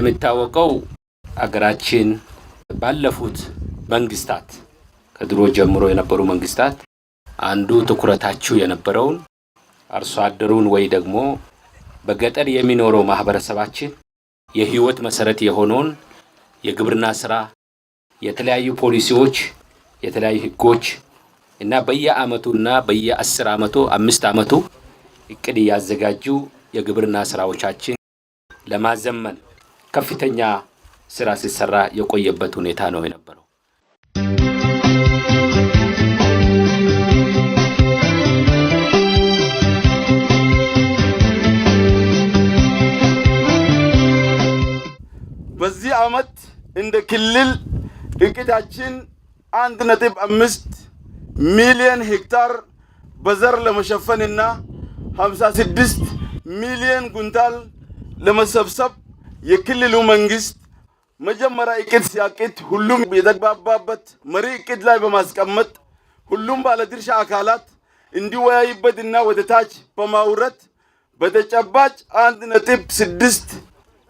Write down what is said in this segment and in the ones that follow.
እንደሚታወቀው አገራችን ባለፉት መንግስታት፣ ከድሮ ጀምሮ የነበሩ መንግስታት አንዱ ትኩረታቸው የነበረውን አርሶ አደሩን ወይ ደግሞ በገጠር የሚኖረው ማህበረሰባችን የህይወት መሰረት የሆነውን የግብርና ስራ የተለያዩ ፖሊሲዎች፣ የተለያዩ ህጎች እና በየአመቱና በየ10 አመቱ፣ 5 አመቱ እቅድ እያዘጋጁ የግብርና ስራዎቻችን ለማዘመን ከፍተኛ ስራ ሲሰራ የቆየበት ሁኔታ ነው የነበረው። በዚህ አመት እንደ ክልል እቅዳችን 1.5 ሚሊዮን ሄክታር በዘር ለመሸፈንና 56 ሚሊዮን ኩንታል ለመሰብሰብ የክልሉ መንግስት መጀመሪያ እቅድ ሲያቅድ ሁሉም የተግባባበት መሪ እቅድ ላይ በማስቀመጥ፣ ሁሉም ባለድርሻ አካላት እንዲወያይበትና ወደ ታች በማውረድ በተጨባጭ 1.6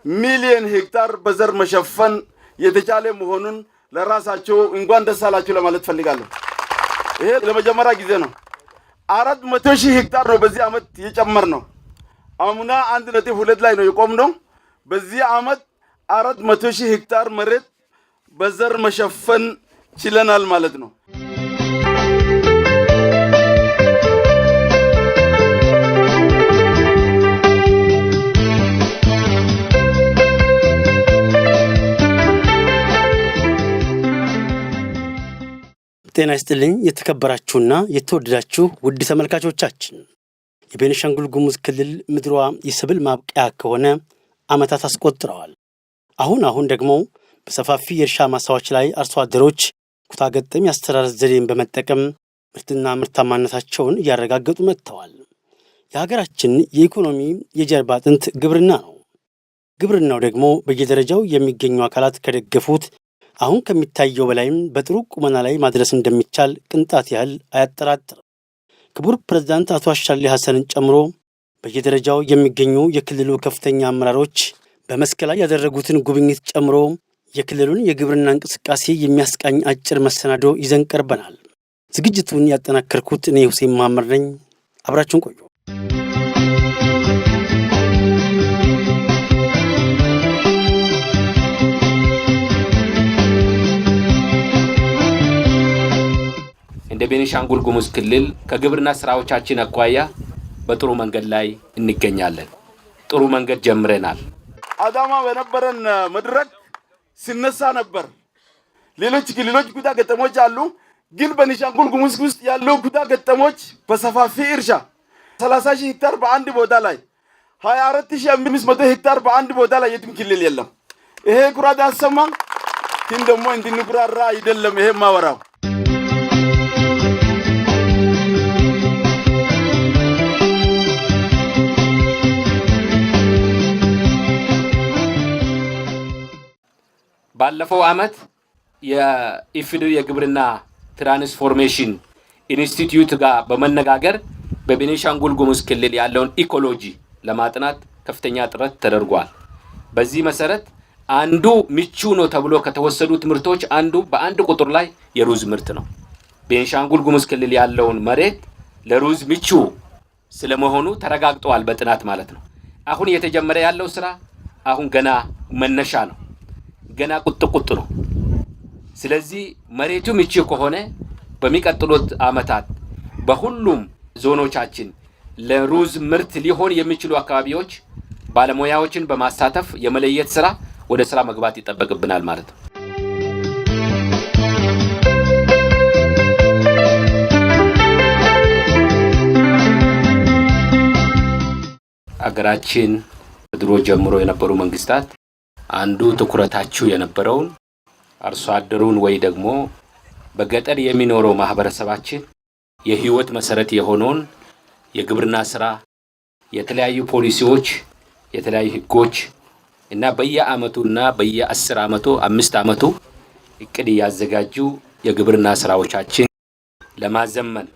ሚሊዮን ሄክታር በዘር መሸፈን የተቻለ መሆኑን ለራሳቸው እንኳን ደስ አላችሁ ለማለት ፈልጋለሁ። ይሄ ለመጀመሪያ ጊዜ ነው። 400,000 ሄክታር ነው በዚህ ዓመት የጨመርነው። አምና 1.2 ላይ ነው የቆምነው። በዚህ ዓመት 400,000 ሄክታር መሬት በዘር መሸፈን ችለናል ማለት ነው። ጤና ይስጥልኝ የተከበራችሁና የተወደዳችሁ ውድ ተመልካቾቻችን፣ የቤኒሻንጉል ጉሙዝ ክልል ምድሯ የሰብል ማብቀያ ከሆነ ዓመታት አስቆጥረዋል። አሁን አሁን ደግሞ በሰፋፊ የእርሻ ማሳዎች ላይ አርሶ አደሮች ኩታገጠም የአስተራረስ ዘዴን በመጠቀም ምርትና ምርታማነታቸውን እያረጋገጡ መጥተዋል። የሀገራችን የኢኮኖሚ የጀርባ አጥንት ግብርና ነው። ግብርናው ደግሞ በየደረጃው የሚገኙ አካላት ከደገፉት አሁን ከሚታየው በላይም በጥሩ ቁመና ላይ ማድረስ እንደሚቻል ቅንጣት ያህል አያጠራጥርም። ክቡር ፕሬዝዳንት አቶ አሻድሊ ሐሰንን ጨምሮ በየደረጃው የሚገኙ የክልሉ ከፍተኛ አመራሮች በመስክ ላይ ያደረጉትን ጉብኝት ጨምሮ የክልሉን የግብርና እንቅስቃሴ የሚያስቃኝ አጭር መሰናዶ ይዘን ቀርበናል። ዝግጅቱን ያጠናከርኩት እኔ ሁሴን መሐመድ ነኝ። አብራችሁን ቆዩ። እንደ ቤኒሻንጉል ጉሙዝ ክልል ከግብርና ስራዎቻችን አኳያ በጥሩ መንገድ ላይ እንገኛለን። ጥሩ መንገድ ጀምረናል። አዳማ በነበረን መድረክ ሲነሳ ነበር። ሌሎች ክልሎች ኩታ ገጠሞች አሉ። ግን በቤኒሻንጉል ጉሙዝ ውስጥ ያለው ኩታ ገጠሞች በሰፋፊ እርሻ 30 ሺህ ሄክታር በአንድ ቦታ ላይ፣ 24,500 ሄክታር በአንድ ቦታ ላይ የትም ክልል የለም። ይሄ ኩራት ያሰማል። ግን ደግሞ እንድንኩራራ አይደለም ይሄ ማወራው። ባለፈው ዓመት የኢፌዴሪ የግብርና ትራንስፎርሜሽን ኢንስቲትዩት ጋር በመነጋገር በቤኒሻንጉል ጉሙዝ ክልል ያለውን ecology ለማጥናት ከፍተኛ ጥረት ተደርጓል። በዚህ መሰረት አንዱ ምቹ ነው ተብሎ ከተወሰዱት ምርቶች አንዱ በአንድ ቁጥር ላይ የሩዝ ምርት ነው። ቤኒሻንጉል ጉሙዝ ክልል ያለውን መሬት ለሩዝ ምቹ ስለመሆኑ ተረጋግጠዋል በጥናት ማለት ነው። አሁን እየተጀመረ ያለው ስራ አሁን ገና መነሻ ነው። ገና ቁጥ ቁጥ ነው። ስለዚህ መሬቱ ምቹ ከሆነ በሚቀጥሉት ዓመታት በሁሉም ዞኖቻችን ለሩዝ ምርት ሊሆን የሚችሉ አካባቢዎች ባለሙያዎችን በማሳተፍ የመለየት ስራ ወደ ስራ መግባት ይጠበቅብናል ማለት ነው። አገራችን ከድሮ ጀምሮ የነበሩ መንግስታት አንዱ ትኩረታቸው የነበረውን አርሶ አደሩን ወይ ደግሞ በገጠር የሚኖረው ማህበረሰባችን የህይወት መሰረት የሆነውን የግብርና ስራ የተለያዩ ፖሊሲዎች፣ የተለያዩ ህጎች እና በየአመቱና በየ10 አመቱ፣ 5 አመቱ እቅድ እያዘጋጁ የግብርና ስራዎቻችን ለማዘመን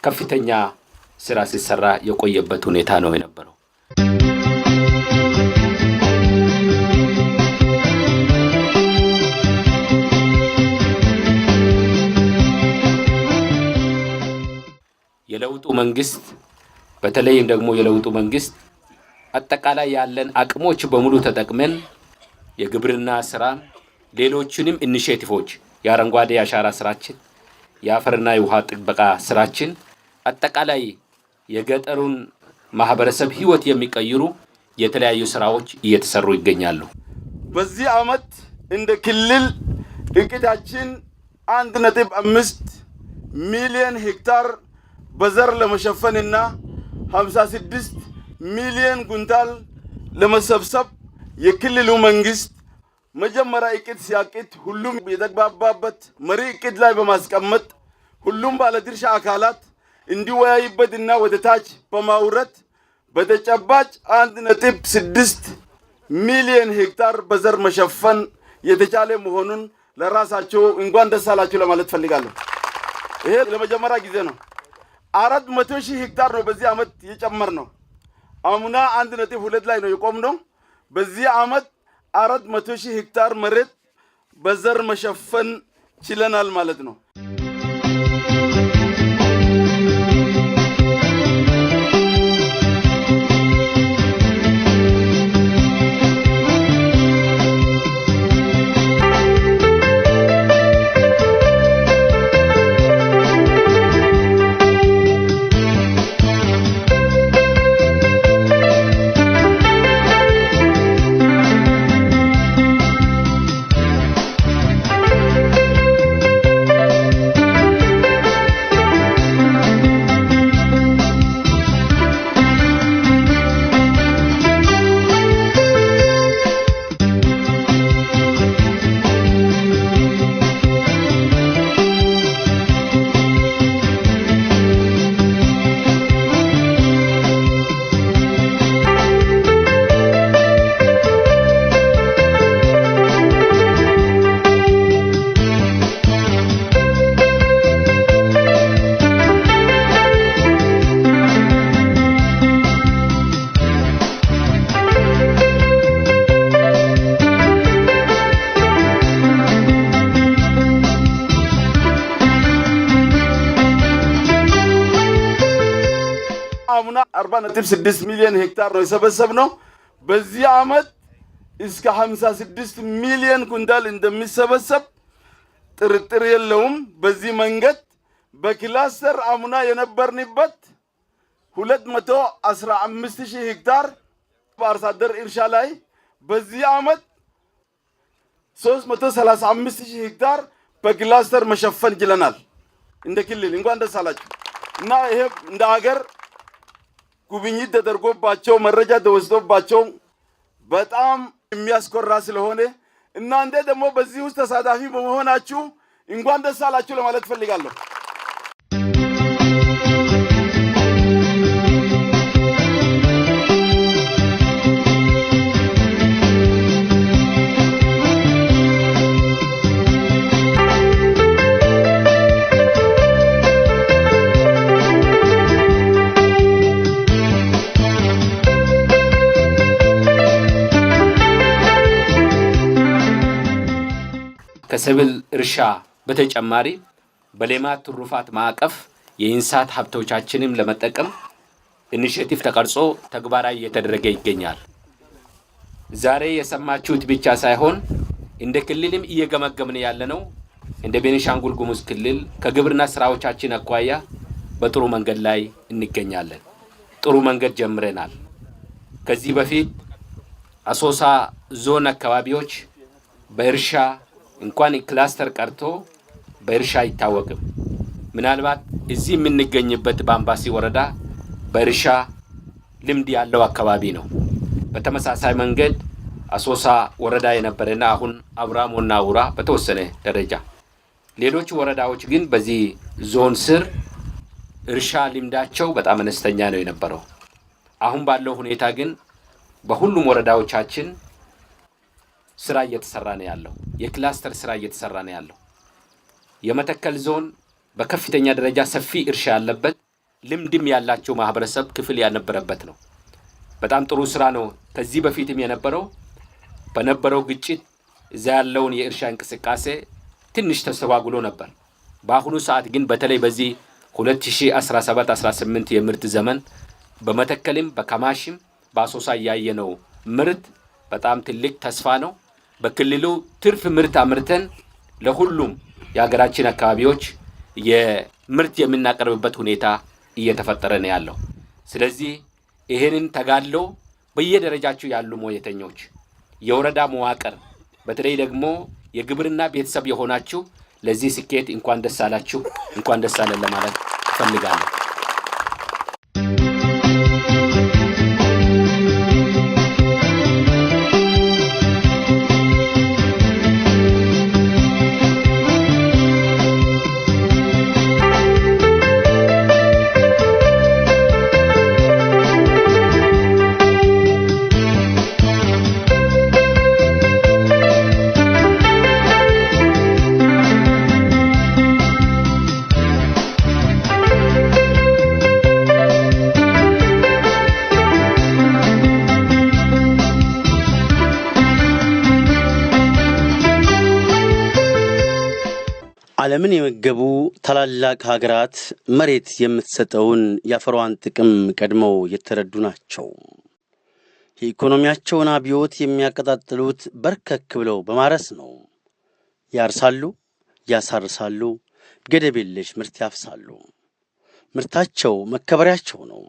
ከፍተኛ ስራ ሲሰራ የቆየበት ሁኔታ ነው የነበረው። የለውጡ መንግስት፣ በተለይም ደግሞ የለውጡ መንግስት አጠቃላይ ያለን አቅሞች በሙሉ ተጠቅመን የግብርና ስራ፣ ሌሎችንም initiative ኦች፣ የአረንጓዴ አሻራ ስራችን፣ የአፈርና የውሃ ጥበቃ ስራችን፣ አጠቃላይ የገጠሩን ማህበረሰብ ህይወት የሚቀይሩ የተለያዩ ስራዎች እየተሰሩ ይገኛሉ። በዚህ ዓመት እንደ ክልል እቅዳችን 1.5 ሚሊዮን ሄክታር በዘር ለመሸፈንና 56 ሚሊዮን ኩንታል ለመሰብሰብ የክልሉ መንግስት መጀመሪያ እቅድ ሲያቅድ ሁሉም የተግባባበት መሪ እቅድ ላይ በማስቀመጥ፣ ሁሉም ባለድርሻ አካላት እንዲወያይበትና ወደ ታች በማውረድ በተጨባጭ 1.6 ሚሊዮን ሄክታር በዘር መሸፈን የተቻለ መሆኑን ለራሳቸው እንኳን ደስ አላችሁ ለማለት ፈልጋለሁ። ይሄ ለመጀመሪያ ጊዜ ነው። 400,000 ሄክታር ነው በዚህ ዓመት የጨመርነው። አምና 1.2 ላይ ነው የቆምነው። በዚህ ዓመት 400,000 ሄክታር መሬት በዘር መሸፈን ችለናል ማለት ነው። አምና 40.6 ሚሊዮን ሄክታር ነው የሰበሰብነው። በዚህ ዓመት እስከ 56 ሚሊዮን ኩንታል እንደሚሰበሰብ ጥርጥር የለውም። በዚህ መንገድ በክላስተር አምና የነበርንበት 215 ሺህ ሄክታር በአርሶ አደር እርሻ ላይ በዚህ ዓመት 335 ሺህ ሄክታር በክላስተር መሸፈን ችለናል። እንደ ክልል እንኳን ደስ አላችሁ እና ይሄ እንደ ሀገር ጉብኝት ተደርጎባቸው፣ መረጃ ተወስዶባቸው በጣም የሚያስኮራ ስለሆነ እናንተ ደግሞ በዚህ ውስጥ ተሳታፊ በመሆናችሁ እንኳን ደስ አላችሁ ለማለት ፈልጋለሁ። ከሰብል እርሻ በተጨማሪ በሌማት ትሩፋት ማዕቀፍ የእንስሳት ሀብቶቻችንም ለመጠቀም initiative ተቀርጾ ተግባራዊ እየተደረገ ይገኛል። ዛሬ የሰማችሁት ብቻ ሳይሆን እንደ ክልልም እየገመገምን ያለነው፣ እንደ ቤኒሻንጉል ጉሙዝ ክልል ከግብርና ስራዎቻችን አኳያ በጥሩ መንገድ ላይ እንገኛለን። ጥሩ መንገድ ጀምረናል። ከዚህ በፊት አሶሳ ዞን አካባቢዎች በእርሻ እንኳን ክላስተር ቀርቶ በእርሻ አይታወቅም። ምናልባት እዚህ የምንገኝበት በአምባሲ ወረዳ በእርሻ ልምድ ያለው አካባቢ ነው። በተመሳሳይ መንገድ አሶሳ ወረዳ የነበረና አሁን አብራሞና ውራ በተወሰነ ደረጃ፣ ሌሎች ወረዳዎች ግን በዚህ ዞን ስር እርሻ ልምዳቸው በጣም አነስተኛ ነው የነበረው። አሁን ባለው ሁኔታ ግን በሁሉም ወረዳዎቻችን ስራ እየተሰራ ነው ያለው። የክላስተር ስራ እየተሰራ ነው ያለው። የመተከል ዞን በከፍተኛ ደረጃ ሰፊ እርሻ ያለበት፣ ልምድም ያላቸው ማህበረሰብ ክፍል ያልነበረበት ነው። በጣም ጥሩ ስራ ነው። ከዚህ በፊትም የነበረው በነበረው ግጭት እዛ ያለውን የእርሻ እንቅስቃሴ ትንሽ ተስተጓጉሎ ነበር። በአሁኑ ሰዓት ግን በተለይ በዚህ 2017-18 የምርት ዘመን በመተከልም በካማሽም በአሶሳ ያየነው ምርት በጣም ትልቅ ተስፋ ነው። በክልሉ ትርፍ ምርት አምርተን ለሁሉም የሀገራችን አካባቢዎች የምርት የምናቀርብበት ሁኔታ እየተፈጠረ ነው ያለው። ስለዚህ ይህንን ተጋድሎ በየደረጃቸው ያሉ ሙያተኞች፣ የወረዳ መዋቅር፣ በተለይ ደግሞ የግብርና ቤተሰብ የሆናችሁ ለዚህ ስኬት እንኳን ደስ አላችሁ፣ እንኳን ደስ አለን ለማለት እፈልጋለሁ። ዓለምን የመገቡ ታላላቅ ሀገራት መሬት የምትሰጠውን የአፈሯን ጥቅም ቀድመው የተረዱ ናቸው። የኢኮኖሚያቸውን አብዮት የሚያቀጣጥሉት በርከክ ብለው በማረስ ነው። ያርሳሉ፣ ያሳርሳሉ፣ ገደብ የለሽ ምርት ያፍሳሉ። ምርታቸው መከበሪያቸው ነው።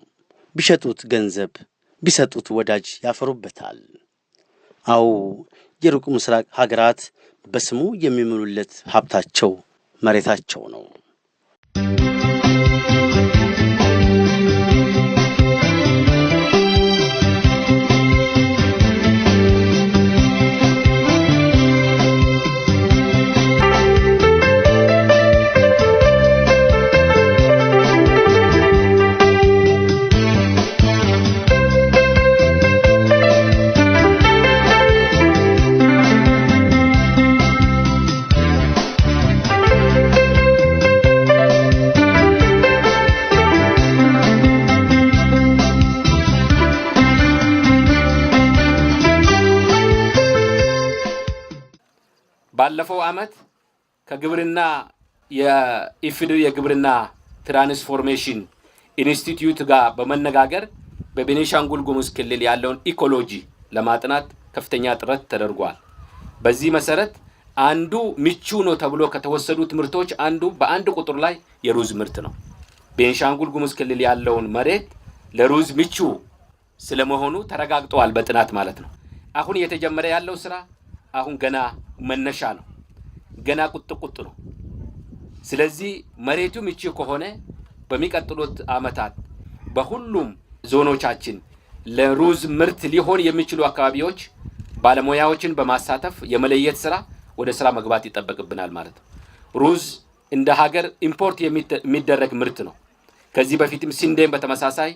ቢሸጡት ገንዘብ፣ ቢሰጡት ወዳጅ ያፈሩበታል። አዎ፣ የሩቅ ምስራቅ ሀገራት በስሙ የሚምሉለት ሀብታቸው መሬታቸው ነው። ባለፈው ዓመት ከግብርና የኢፌዴሪ የግብርና ትራንስፎርሜሽን ኢንስቲትዩት ጋር በመነጋገር በቤኒሻንጉል ጉሙዝ ክልል ያለውን ecology ለማጥናት ከፍተኛ ጥረት ተደርጓል። በዚህ መሰረት አንዱ ምቹ ነው ተብሎ ከተወሰዱት ምርቶች አንዱ በአንድ ቁጥር ላይ የሩዝ ምርት ነው። ቤኒሻንጉል ጉሙዝ ክልል ያለውን መሬት ለሩዝ ምቹ ስለመሆኑ ተረጋግጠዋል በጥናት ማለት ነው። አሁን እየተጀመረ ያለው ስራ አሁን ገና መነሻ ነው። ገና ቁጥ ቁጥ ነው። ስለዚህ መሬቱ ምቹ ከሆነ በሚቀጥሉት ዓመታት በሁሉም ዞኖቻችን ለሩዝ ምርት ሊሆን የሚችሉ አካባቢዎች ባለሙያዎችን በማሳተፍ የመለየት ስራ ወደ ስራ መግባት ይጠበቅብናል ማለት ነው። ሩዝ እንደ ሀገር import የሚደረግ ምርት ነው። ከዚህ በፊትም ስንዴም በተመሳሳይ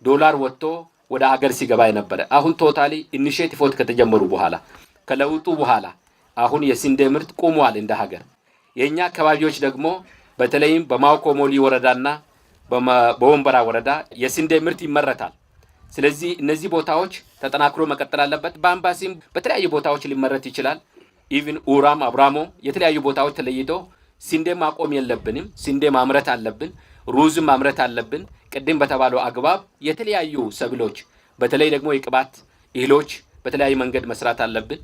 ዶላር ወጥቶ ወደ ሀገር ሲገባ የነበረ፣ አሁን totally initiative ኦች ከተጀመሩ በኋላ፣ ከለውጡ በኋላ አሁን የስንዴ ምርት ቆሟል እንደ ሀገር። የእኛ አካባቢዎች ደግሞ በተለይም በማኮሞሊ ወረዳና በወንበራ ወረዳ የስንዴ ምርት ይመረታል። ስለዚህ እነዚህ ቦታዎች ተጠናክሮ መቀጠል አለበት። በአምባሲም በተለያዩ ቦታዎች ሊመረት ይችላል። Even ኡራም፣ አብራሞ የተለያዩ ቦታዎች ተለይቶ ስንዴ ማቆም የለብንም። ስንዴ ማምረት አለብን። ሩዝም ማምረት አለብን። ቅድም በተባለው አግባብ የተለያዩ ሰብሎች፣ በተለይ ደግሞ የቅባት እህሎች በተለያዩ መንገድ መስራት አለብን።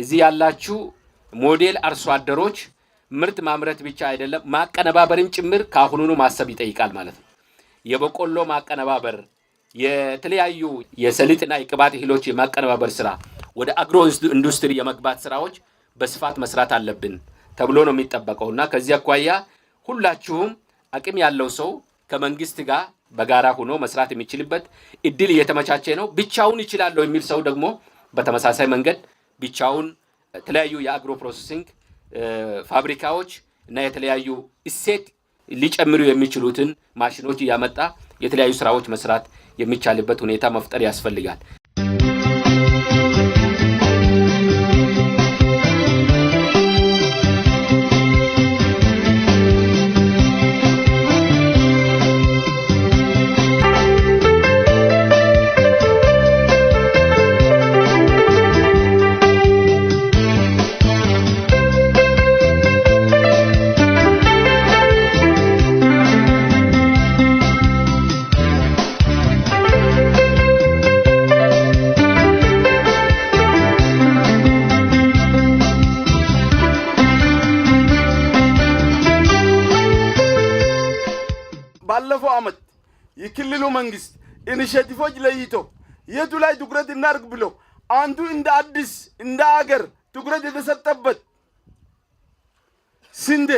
እዚህ ያላችሁ ሞዴል አርሶ አደሮች ምርት ማምረት ብቻ አይደለም፣ ማቀነባበርን ጭምር ከአሁኑኑ ማሰብ ይጠይቃል ማለት ነው። የበቆሎ ማቀነባበር፣ የተለያዩ የሰሊጥና የቅባት እህሎች የማቀነባበር ስራ፣ ወደ agro industry የመግባት ስራዎች በስፋት መስራት አለብን ተብሎ ነው የሚጠበቀው። እና ከዚህ አኳያ ሁላችሁም አቅም ያለው ሰው ከመንግስት ጋር በጋራ ሆኖ መስራት የሚችልበት እድል እየተመቻቸ ነው። ብቻውን እችላለሁ የሚል ሰው ደግሞ በተመሳሳይ መንገድ ብቻውን የተለያዩ የ agro processing ፋብሪካዎች እና የተለያዩ እሴት ሊጨምሩ የሚችሉትን ማሽኖች እያመጣ የተለያዩ ስራዎች መስራት የሚቻልበት ሁኔታ መፍጠር ያስፈልጋል። ባለፈው አመት የክልሉ መንግስት initiative ኦች ለይቶ የቱ ላይ ትኩረት እናርግ ብሎ አንዱ እንደ አዲስ እንደ አገር ትኩረት የተሰጠበት ስንዴ፣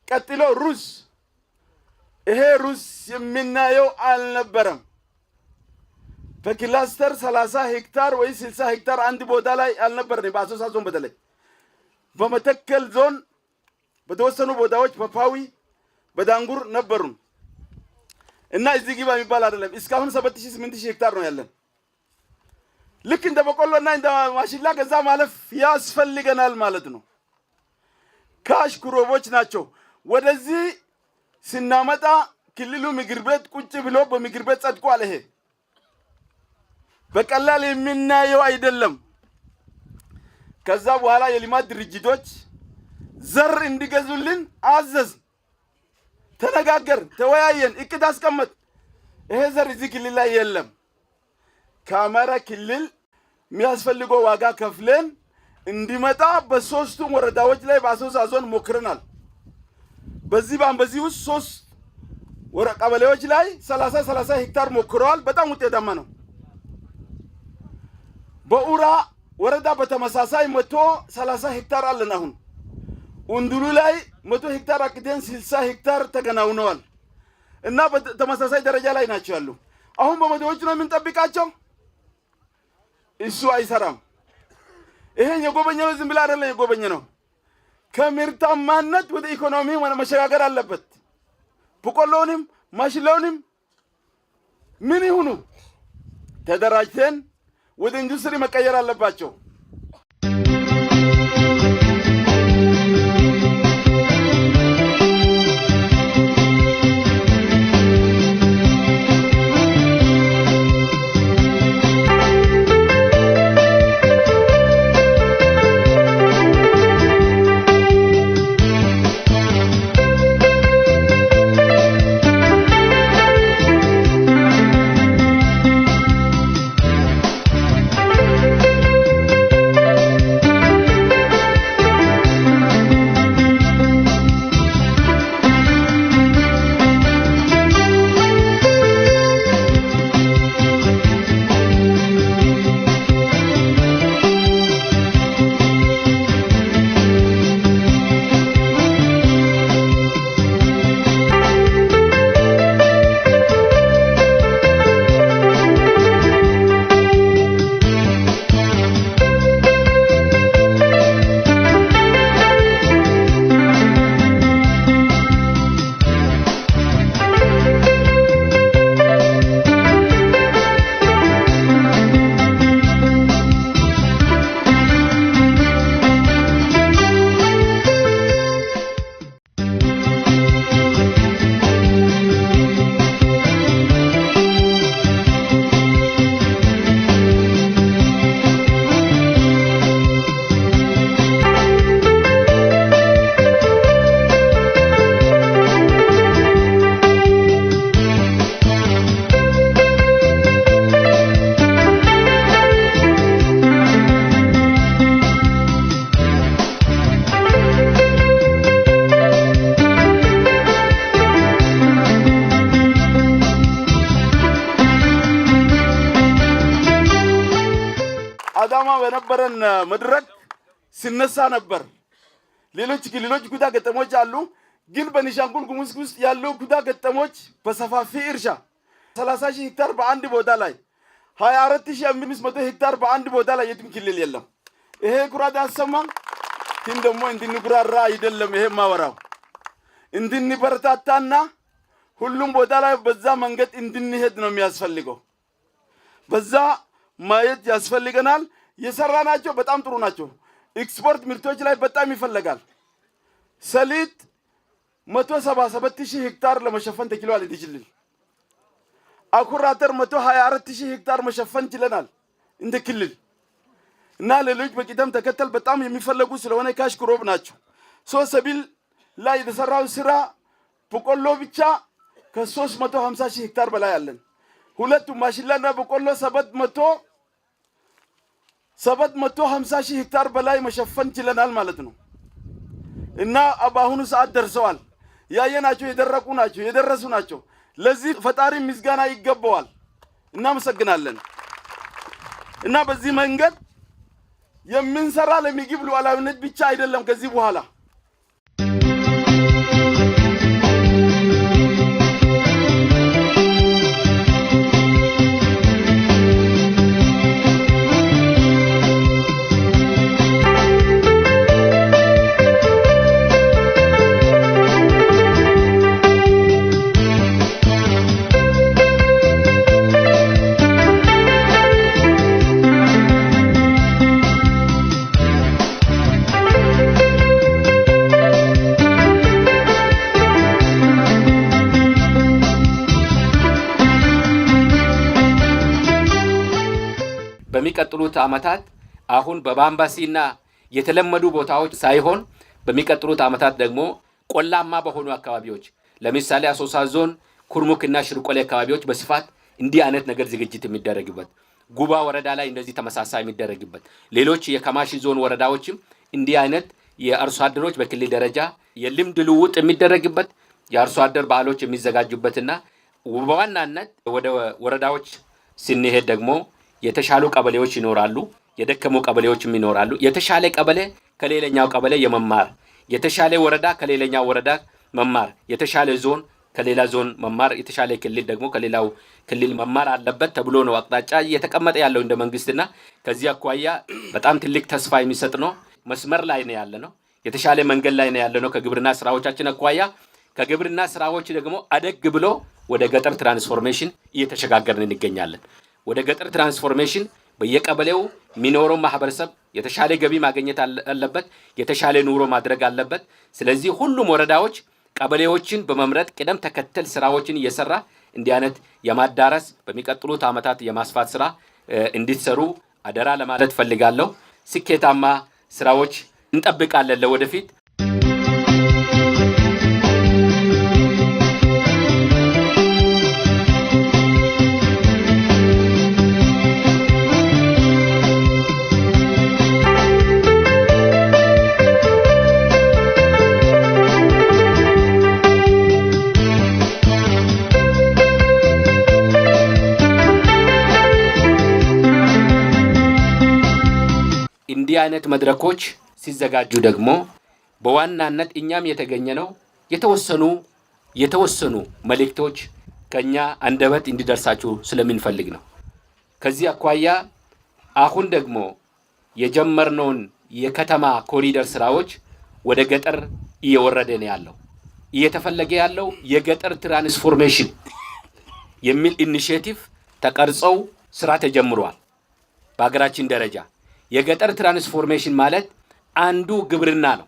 ቀጥሎ ሩዝ። ይሄ ሩዝ የምናየው አልነበረም። በ cluster 30 ሄክታር ወይ 60 ሄክታር አንድ ቦታ ላይ አልነበረም። በአሶሳ ዞን፣ በተለይ በመተከል ዞን በተወሰኑ ቦታዎች በፓዊ፣ በዳንጉር ነበሩን እና እዚህ ግባ የሚባል አይደለም። እስካሁን 7000፣ 8000 ሄክታር ነው ያለን። ልክ እንደ በቆሎና እንደ ማሽላ ከዛ ማለፍ ያስፈልገናል ማለት ነው። Cash crop ኦች ናቸው። ወደዚህ ስናመጣ ክልሉ ምክር ቤት ቁጭ ብሎ በምክር ቤት ጸድቋል። ይሄ በቀላል የምናየው አይደለም። ከዛ በኋላ የልማት ድርጅቶች ዘር እንዲገዙልን አዘዝ፣ ተነጋገር፣ ተወያየን፣ እቅድ አስቀመጥ። ይሄ ዘር እዚህ ክልል ላይ የለም። ከአማራ ክልል የሚያስፈልገው ዋጋ ከፍለን እንዲመጣ በሶስቱም ወረዳዎች ላይ በአሶሳ ዞን ሞክረናል። በዚህ በዚህ ውስጥ ሶስት ቀበሌዎች ላይ 30 30 ሄክታር ሞክረዋል። በጣም ውጤታማ ነው። በኡራ ወረዳ በተመሳሳይ 130 ሄክታር አለን። አሁን ኡንዱሉ ላይ 100 ሄክታር አቅደን 60 ሄክታር ተከናውነዋል እና በተመሳሳይ ደረጃ ላይ ናቸው ያሉ። አሁን በመቶዎች ነው የምንጠብቃቸው። እሱ አይሰራም። ይሄን የጎበኘ ነው ዝም ብላ አይደለም የጎበኘ ነው። ከምርታማነት ወደ ኢኮኖሚ መሸጋገር አለበት። በቆሎውንም ማሽላውንም ምን ይሁኑ ተደራጅተን ወደ ኢንዱስትሪ መቀየር አለባቸው። በነበረን መድረክ ሲነሳ ነበር። ሌሎች ክልሎች ኩታ ገጠሞች አሉ። ግን በቤኒሻንጉል ጉሙዝ ውስጥ ያሉ ኩታ ገጠሞች በሰፋፊ እርሻ 30 ሺህ ሄክታር በአንድ ቦታ ላይ፣ 24,500 ሄክታር በአንድ ቦታ ላይ የትም ክልል የለም። ይሄ ኩራት ያሰማል። ግን ደግሞ እንድንኩራራ አይደለም ይሄ ማወራው፣ እንድንበረታታና ሁሉም ቦታ ላይ በዛ መንገድ እንድንሄድ ነው የሚያስፈልገው። በዛ ማየት ያስፈልገናል። የሰራናቸው በጣም ጥሩ ናቸው። ኤክስፖርት ምርቶች ላይ በጣም ይፈለጋል። ሰሊጥ 177,000 ሄክታር ለመሸፈን ተችሏል። እንደ ክልል አኩሪ አተር 124,000 ሄክታር መሸፈን ችለናል እንደ ክልል እና ሌሎች በቅደም ተከተል በጣም የሚፈለጉ ስለሆነ cash crop ናቸው። So ሰብል ላይ የተሰራው ስራ በቆሎ ብቻ ከ350 ሺህ ሄክታር በላይ አለን። ሁለቱም ማሽላና በቆሎ 750 ሺህ ሄክታር በላይ መሸፈን ችለናል ማለት ነው። እና በአሁኑ ሰዓት ደርሰዋል። ያየናቸው የደረቁ ናቸው፣ የደረሱ ናቸው። ለዚህ ፈጣሪ ምስጋና ይገባዋል። እናመሰግናለን። እና በዚህ መንገድ የምንሰራ ለምግብ ሉዓላዊነት ብቻ አይደለም ከዚህ በኋላ። በሚቀጥሉት ዓመታት አሁን በባምባሲና የተለመዱ ቦታዎች ሳይሆን በሚቀጥሉት ዓመታት ደግሞ ቆላማ በሆኑ አካባቢዎች፣ ለምሳሌ አሶሳ ዞን ኩርሙክና ሽርቆሌ አካባቢዎች በስፋት እንዲህ አይነት ነገር ዝግጅት የሚደረግበት፣ ጉባ ወረዳ ላይ እንደዚህ ተመሳሳይ የሚደረግበት፣ ሌሎች የከማሺ ዞን ወረዳዎችም እንዲህ አይነት የአርሶ አደሮች በክልል ደረጃ የልምድ ልውውጥ የሚደረግበት፣ የአርሶ አደር በዓሎች የሚዘጋጁበትና በዋናነት ወደ ወረዳዎች ስንሄድ ደግሞ የተሻሉ ቀበሌዎች ይኖራሉ፣ የደከሙ ቀበሌዎችም ይኖራሉ። የተሻለ ቀበሌ ከሌላኛው ቀበሌ የመማር፣ የተሻለ ወረዳ ከሌላኛው ወረዳ መማር፣ የተሻለ ዞን ከሌላ ዞን መማር፣ የተሻለ ክልል ደግሞ ከሌላው ክልል መማር አለበት ተብሎ ነው አቅጣጫ እየተቀመጠ ያለው እንደ መንግስትና ከዚህ አኳያ በጣም ትልቅ ተስፋ የሚሰጥ ነው። መስመር ላይ ነው ያለ ነው። የተሻለ መንገድ ላይ ነው ያለ ነው። ከግብርና ስራዎቻችን አኳያ ከግብርና ስራዎች ደግሞ አደግ ብሎ ወደ ገጠር ትራንስፎርሜሽን እየተሸጋገርን እንገኛለን። ወደ ገጠር ትራንስፎርሜሽን በየቀበሌው የሚኖረው ማህበረሰብ የተሻለ ገቢ ማግኘት አለበት፣ የተሻለ ኑሮ ማድረግ አለበት። ስለዚህ ሁሉም ወረዳዎች ቀበሌዎችን በመምረጥ ቅደም ተከተል ስራዎችን እየሰራ እንዲህ አይነት የማዳረስ በሚቀጥሉት ዓመታት የማስፋት ስራ እንዲሰሩ አደራ ለማለት ፈልጋለሁ። ስኬታማ ስራዎች እንጠብቃለን ለወደፊት። እንዲህ አይነት መድረኮች ሲዘጋጁ ደግሞ በዋናነት እኛም የተገኘ ነው የተወሰኑ የተወሰኑ መልእክቶች ከኛ አንደበት እንዲደርሳችሁ ስለምንፈልግ ነው። ከዚህ አኳያ አሁን ደግሞ የጀመርነውን የከተማ ኮሪደር ስራዎች ወደ ገጠር እየወረደ ነው ያለው። እየተፈለገ ያለው የገጠር ትራንስፎርሜሽን የሚል initiative ተቀርጸው ስራ ተጀምሯል። በሀገራችን ደረጃ የገጠር ትራንስፎርሜሽን ማለት አንዱ ግብርና ነው።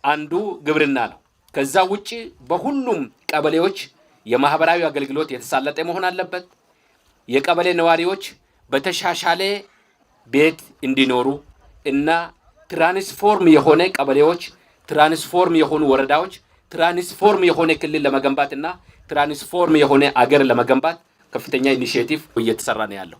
አንዱ ግብርና ነው። ከዛ ውጭ በሁሉም ቀበሌዎች የማህበራዊ አገልግሎት የተሳለጠ መሆን አለበት። የቀበሌ ነዋሪዎች በተሻሻለ ቤት እንዲኖሩ እና transform የሆነ ቀበሌዎች፣ transform የሆኑ ወረዳዎች፣ transform የሆነ ክልል ለመገንባት እና transform የሆነ አገር ለመገንባት ከፍተኛ initiative እየተሰራ ነው ያለው።